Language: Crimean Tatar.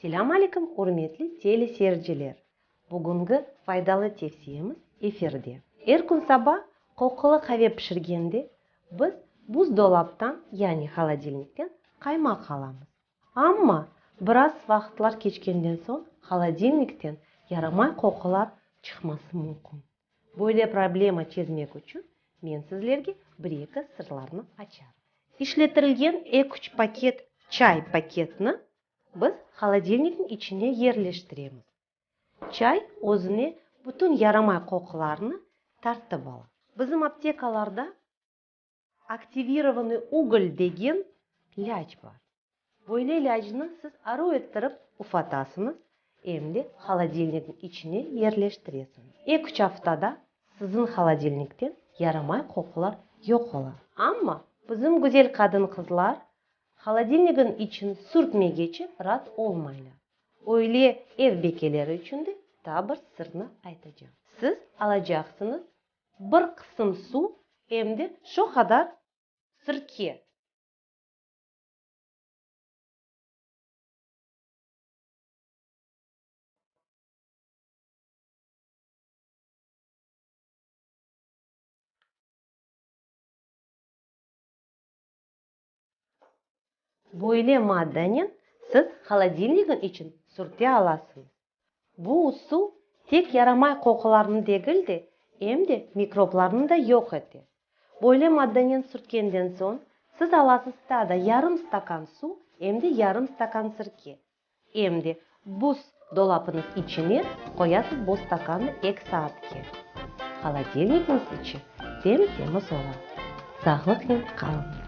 Selâm aleyküm, ürmetli teleseyirciler! Bugüngi faydalı tevsiyemiz efirde. Er kün saba qoqulı qave pişirgende biz buzdolaptan, yani holodilnikten qaymaq alamız. Amma biraz vaqıtlar keçkenden soñ holodilnikten yaramay qoqular çıqması mümkün. Böyle problema çezmek içün men sizlerge bir-eki sırlarnı açarım. İşletilgen eki-üç paket çay paketini biz holodilnikniñ içine yerleştiremiz. Çay özüne bütün yaramay qoqularnı tartıp ala. Bizim aptekalarda aktivirovanıy ugol degen ilâc bar. Böyle ilâcnı siz aru ettirip ufatasıñız, em de holodilnikniñ içine yerleştiresiñiz. Eki-üç aftada siziñ holodilnikten yaramay qoqular yoq ola. Amma bizim güzel qadın-qızlar holodilnikniñ içini sürtmegece raat olmaylar. Öyle ev bekeleri içün de daa bir sırnı aytacağım. Siz alacaqsıñız bir qısım suv em de şu qadar sirke. Böyle maddanen siz holodilnikniñ için sürte alasıñız. Bu usul tek yaramay qoqularnı degil de, em de mikroblarnı da yoq ete. Böyle maddanen sürtkenden soñ, siz alasız taa da yarım stakan suv em de yarım stakan sirke. Em de buz dolapıñız içine qoyasız bu stakannı eki saatke. Holodilnikniñ içi tem-temiz ola. Sağlıqnen qalıñız!